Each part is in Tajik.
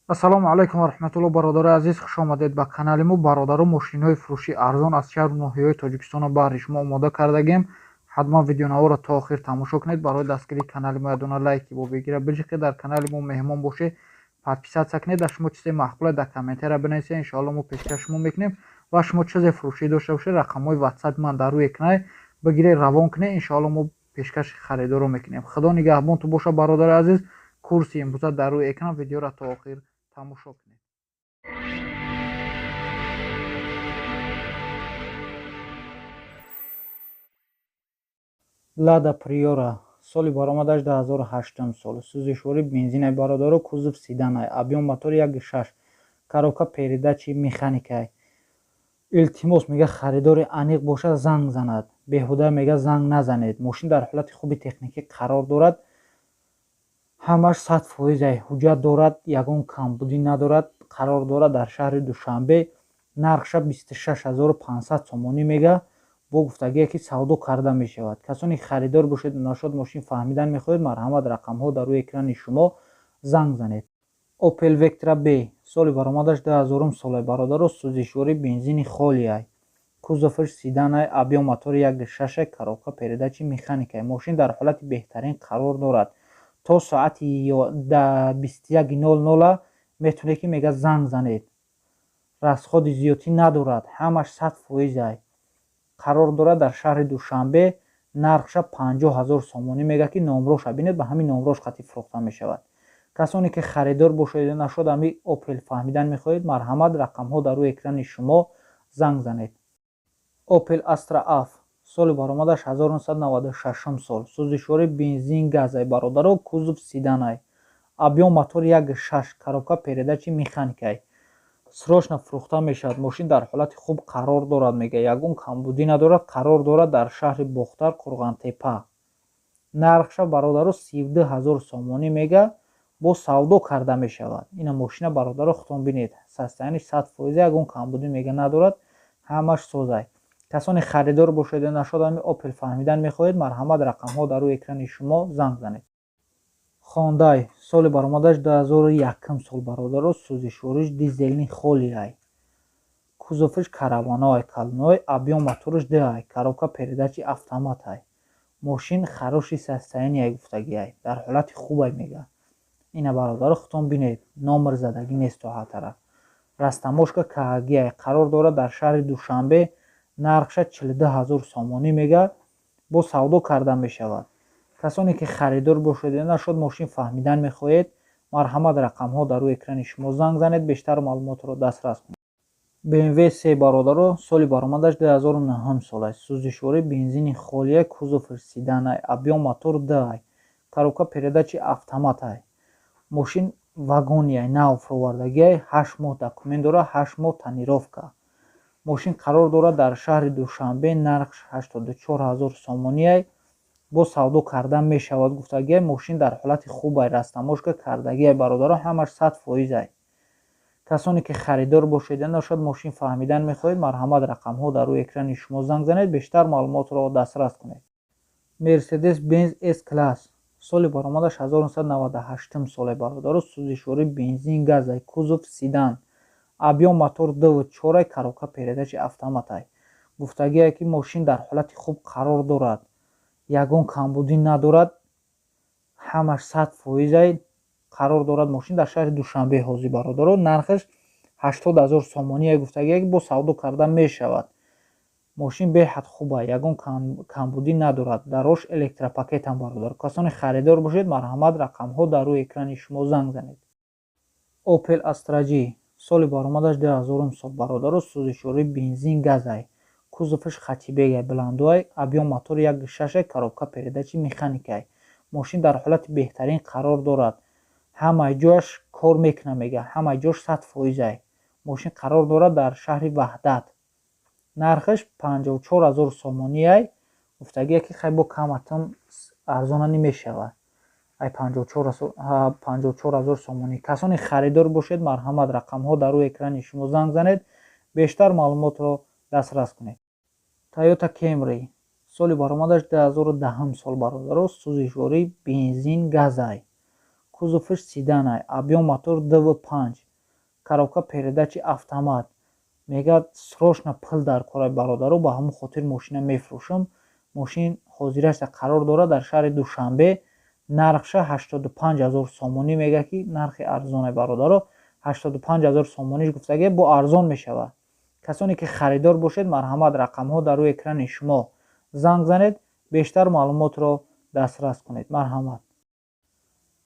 Ассалому алайкум ва раҳматуллоҳ, бародарои азиз, хуш омадед ба канали мо. Бародаро, мошинҳои фурӯши арзон аз шаҳру ноҳияҳои Тоҷикистонро баҳри шумо омода кардагем. Ҳатман видеонаворро то охир тамошо кунед. Барои дастгирии канали мо ядона лайки бо бегира биҷиқед. Дар канали мо меҳмон бошед, подписаться кунед. Дар шумо чизе маъқуле дар комментария бинависед, иншоалло мо пешкаш шумо мекунем. Ва шумо чизе фурӯшӣ дошта бошед, рақамҳои ватсапи ман дар рӯи экран бигиред, равон кунед, иншоалло мо пешкаши харидорро мекунем. Худо нигаҳбонтон бошад, бародари азиз. Курси имрӯза дар рӯи экран, видеоро то охир тамошо кунед. Лада Приора, соли баромадаш 2008 сол, сӯзишворӣ бензинай, бародаро, кузов седанай, объём мотори 1.6, коробка передачи механикай. Илтимос, мега, харидори аниқ бошад, занг занад, беҳуда, мега, занг назанед. Мошин дар ҳолати хуби техникӣ қарор дорад, ҳамаш 100%-ай, ҳуҷҷат дорад, ягон камбудӣ надорад. Қарор дорад дар шаҳри Душанбе. Нархша 26 500 сомонӣ мега, бо гуфтагие ки савдо карда мешавад. Касоне харидор бошед, нашод мошин фаҳмидан мехоҳед, марҳамат, рақамҳо дар рӯи экрани шумо, занг занед. Опел Вектра Б, соли баромадаш 2000 солай, бародаро, сӯзишворӣ бензини холиай, кузоваш седанай, объём мотори 1.6, коробка передачи механикай. Мошин дар ҳолати беҳтарин қарор дорад. То соати 21:00 метавонед ки, мега, занг занед. Расходи зиёдтӣ надорад, ҳамаш 100%-ай. Қарор дорад дар шаҳри Душанбе. Нархша 50 000 сомонӣ мега, ки номроша бинед, ба ҳамин номрош қатъи фурӯхта мешавад. Касоне ки харидор бошед, нашод ҳами Опел фаҳмидан мехоҳед, марҳамат, рақамҳо дар рӯи экрани шумо, занг занед. Опел Астра Аф, соли баромадаш 1996 сол, сӯзишворӣ бензин газай, бародаро, кузов седанай, объём мотор 1.6, коробка передачи механикай. Срочно фурӯхта мешавад. Мошин дар ҳолати хуб қарор дорад, мега, ягон камбудӣ надорад. Қарор дорад дар шаҳри Бохтар, Қурғантепа. Нархша, бародаро, 32 000 сомонӣ мега, бо савдо карда мешавад. Ина мошина, бародаро, худтон бинед, состояниш 100%, ягон камбудӣ, мега, надорад, ҳамаш созай. Касоне харидор бошед, нашод ҳами Опел фаҳмидан мехоҳед, марҳамат, рақамҳо дар рӯи экрани шумо, занг занед. Хондай, соли баромадаш 2001 сол, бародаро, сӯзишвориш дизелни холиай, кузоваш караваноай, калоной, объём мотораш 2-ай, коробка передачи автоматай. Мошин хороший состояние гуфтагиай, дар ҳолати хубай, мега. Ина, бародаро, худтон бинед, номер задагӣ нест то ҳа тараф, растаможка каагиай. Қарор дорад дар шаҳри Душанбе. Нархша 42 000 сомонӣ мега, бо савдо карда мешавад. Касоне ки харидор бошед, нашод мошин фаҳмидан мехоҳед, марҳамат, рақамҳо дар рӯи экрани шумо, занг занед, бештар маълумотро дастрас кунед. БМВ се, бародаро, соли баромадаш 2009 сол аст, сӯзишворӣ бензини холия, кузов седанай, объём мотор 2-ай, коробка передачи автоматай. Мошин вагониай, нав фуровардагиай, 8 моҳ документ дорад, 8 моҳ тонировка. Мошин қарор дорад дар шаҳри Душанбе. Нархш 84 000 сомониай, бо савдо карда мешавад гуфтагиай. Мошин дар ҳолати хубай, растаможка кардагиай, бародаро, ҳамаш 100%-ай. Касоне ки харидор бошед, нашод мошин фаҳмидан мехоҳед, марҳамат, рақамҳо дар рӯи экрани шумо, занг занед, бештар маълумотро дастрас кунед. Мерседес Бенз С класс, соли баромадаш 1998 соле, бародаро, сӯзишворӣ бензин газай, кузов седан, объём мотор 2.4-ай, коробка передачи автоматай. Гуфтагие ки мошин дар ҳолати хуб қарор дорад, ягон камбудӣ надорад, ҳамаш 100%-ай. Қарор дорад мошин дар шаҳри Душанбе ҳозир, бародаро. Нархаш 80 000 сомоние гуфтагие, бо савдо карда мешавад. Мошин беҳад хуба, ягон камбудӣ надорад. Дарош электропакетам, бародар. Касоне харидор бошед, марҳамат, рақамҳо дар рӯи экрани шумо, занг занед. Опел Астра Ҷи, соли баромадаш 2000 сол, бародаро, сӯзишворӣ бензин газай, кузоваш хэтчбекай, баландуай, объём мотор 1.6, коробка передачи механикай. Мошин дар ҳолати беҳтарин қарор дорад, ҳамаи ҷояш кор мекунад, мега, ҳамаи ҷош 100%-ай. Мошин қарор дорад дар шаҳри Ваҳдат. Нархаш 54 000 сомониай. Гуфтагие ки хай бо каматам арзона намешавад ай 54 000 сомонӣ. Касоне харидор бошед, марҳамат, рақамҳо дар рӯи экрани шумо, занг занед, бештар маълумотро дастрас кунед. Тойота Кемри, соли баромадаш 2010 сол, бародаро, сӯзишворӣ бензин газай. Кузоваш седанай, объём мотор 2,5, коробка передачи автомат. Мегӯяд, срочно пул дар корай, бародаро, ба ҳамон хотир мошина мефурӯшам. Мошин ҳозирашда қарор дорад дар шаҳри Душанбе, нархша 85 000 сомонӣ мегӯяд, ки нархи арзонай, бародаро. 85 000 сомониш гуфтагӣ, бо арзон мешавад. Касоне ки харидор бошед, марҳамат, рақамҳо дар рӯи экрани шумо, занг занед, бештар маълумотро дастрас кунед, марҳамат.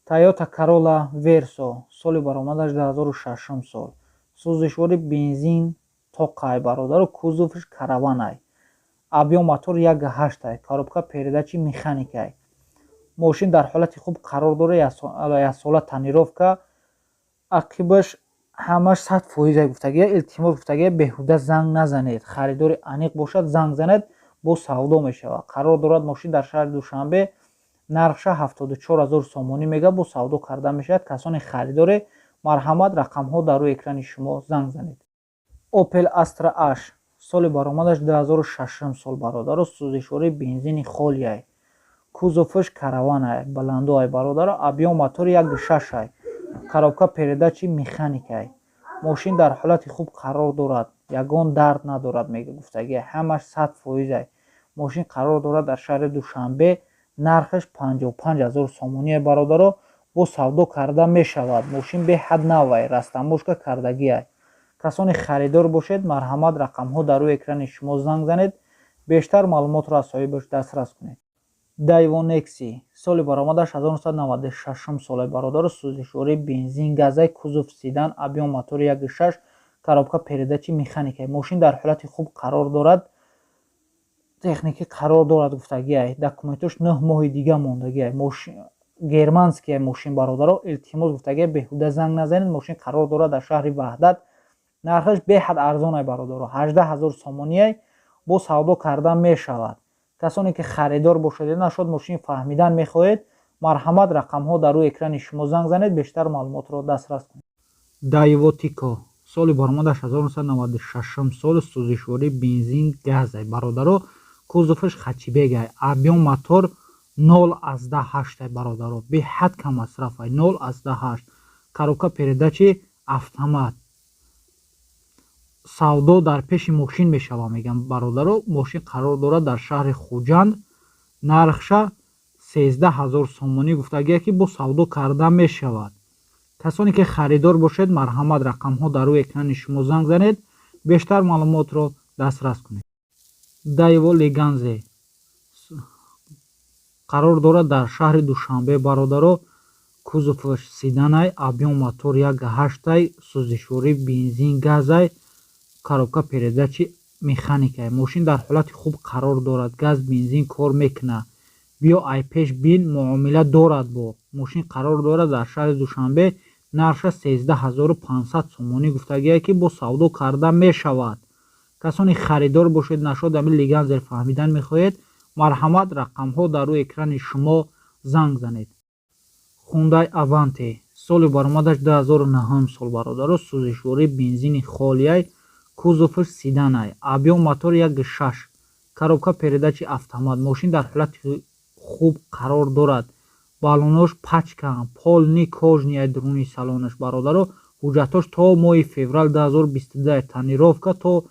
Тойота Карола Версо, соли баромадаш 2006 сол, сӯзишвори бензин тоқай, бародаро, кузовш караванай, объём мотор 1,8, коробка передачи механикай. Мошин дар ҳолати хуб қарор дорад, яксола тонировка, ақибаш ҳамаш 100%-а гуфтагия. Илтимос гуфтагия, беҳуда занг назанед, харидори аниқ бошад, занг занед, бо савдо мешавад. Қарор дорад мошин дар шаҳри Душанбе, нархша 74 000 сомонӣ мега, бо савдо карда мешавад. Касоне харидоре, марҳамат, рақамҳо дар рӯи экрани шумо, занг занед. Опел Астра H, соли баромадаш 2006 сол, бародаро, сӯзишвории бензини холиай, кузоваш караванай, баландоай, бародаро, объём мотори 1,6, коробка передачи механикай. Мошин дар ҳолати хуб қарор дорад, ягон дард надорад, мега гуфтагия, ҳамаш 100%-ай. Мошин қарор дорад дар шаҳри Душанбе, нархаш 55 000 сомоние, бародаро, бо савдо карда мешавад. Мошин беҳад навай, растаможка кардагиай. Касоне харидор бошед, марҳамат, рақамҳо дар рӯи экрани шумо, занг занед, бештар маълумотро аз соҳибаш дастрас кунед. Дайво Некси, соли баромадаш 1996 соле, бародаро, сӯзишвории бензин газай, кузов седан, объём мотори 1,6, коробка передачи механика. Мошин дар ҳолати хуб қарор дорад, техникӣ қарор дорад гуфтагиай, документош 9 моҳи дига мондагиай. Германския мошин, бародаро. Илтимос гуфтагиай, беҳуда занг назанед. Мошин қарор дорад дар шаҳри Ваҳдат, нархаш беҳад арзонай, бародаро, 18 000 сомониай, бо савдо карда мешавад. Касоне ки харидор бошед, нашод мошин фаҳмидан мехоҳед, марҳамат, рақамҳо дар рӯи экрани шумо, занг занед, бештар маълумотро дастрас кунед. Дайво Тико, соли баромадаш 1996 сол, сӯзишвории бензин газай, бародаро, кузоваш хэтчбекай, объём мотор 0,8, бародаро, беҳад кам масрафай, 0,8, коробка передачи автомат. Савдо дар пеши мошин мешавад, мегӯям, бародаро. Мошин қарор дорад дар шаҳри Хуҷанд, нархша 13 000 сомонӣ гуфтагия, ки бо савдо карда мешавад. Касоне ки харидор бошед, марҳамат, рақамҳо дар рӯи экрани шумо, занг занед, бештар маълумотро дастрас кунед. Дайво Леганзе қарор дорад дар шаҳри Душанбе, бародаро, кузоваш седанай, объём мотор 1,8, сӯзишвории бензин газай, коробка передачи механикай. Мошин дар ҳолати хуб қарор дорад, газ, бензин кор мекунад. Биё, ай пеш бин, муомила дорад. Бо мошин қарор дорад дар шаҳри Душанбе, нархша 13 500 сомонӣ гуфтагие, ки бо савдо карда мешавад. Касоне харидор бошед, нашод ами Леганзер фаҳмидан мехоҳед, марҳамат, рақамҳо дар рӯи экрани шумо, занг занед. Хундай Аванте, соли баромадаш 2009 сол, бародаро, сӯзишвории бензини холиай, кузоваш седанай, объём мотор 1,6, коробка передачи автомат. Мошин дар ҳолати хуб қарор дорад, балонош пачкаам, полный кожаный дуруни салонаш, бародаро. Ҳуҷҷатҳош то моҳи феврал 2022, тонировка то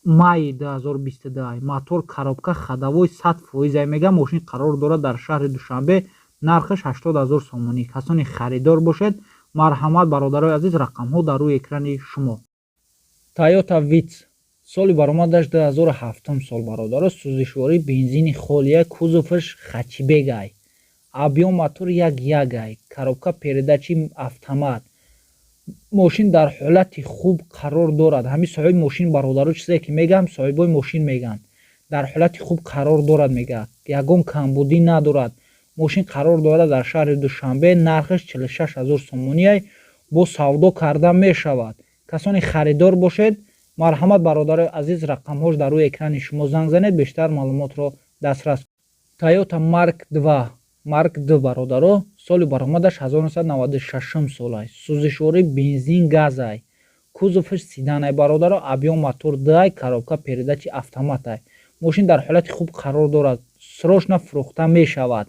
майи 2022, мотор, коробка, ходовой 100%, мега. Мошин қарор дорад дар шаҳри Душанбе, нархаш 80 000 сомонӣ. Касоне харидор бошед, марҳамат, бародарои азиз, рақамҳо дар рӯи экрани шумо. Тойота Витс, соли баромадаш 2007 сол, бародаро, сӯзишвории бензини холия, кузоваш хэтчбекай, объём мотор 1,1, коробка передачи автомат. Мошин дар ҳолати хуб қарор дорад. Ҳамин соҳиби мошин, бародаро, чизе ки мегӯям, соҳибои мошин мегӯянд, дар ҳолати хуб қарор дорад, мегӯяд, ягон камбудӣ надорад. Мошин қарор дорад дар шаҳри Душанбе, нархаш 46 000 сомониай, бо савдо карда мешавад. Касоне харидор бошед, марҳамат, бародарои азиз, рақамҳош дар рӯи экрани шумо, занг занед, бештар маълумотро дастрас. Тойота Марк 2, Марк 2, бародаро, соли баромадаш 1996 солай, сӯзишвории бензин газай, кузоваш седанай, бародаро, объём мотор 2, коробка передачи автоматай. Мошин дар ҳолати хуб қарор дорад, срочно фурӯхта мешавад.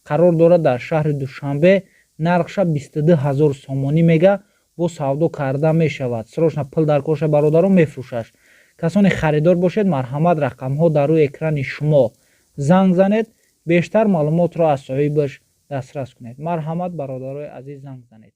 Қарор дорад дар шаҳри Душанбе. Нархша 22 ҳазор сомонӣ мега, бо савдо карда мешавад. Срочно пул дар корша, бародарон, мефурӯшаш. Касоне харидор бошед, марҳамат, рақамҳо дар рӯи экрани шумо, занг занед, бештар маълумотро аз соҳибаш дастрас кунед. Марҳамат, бародарои азиз, занг занед.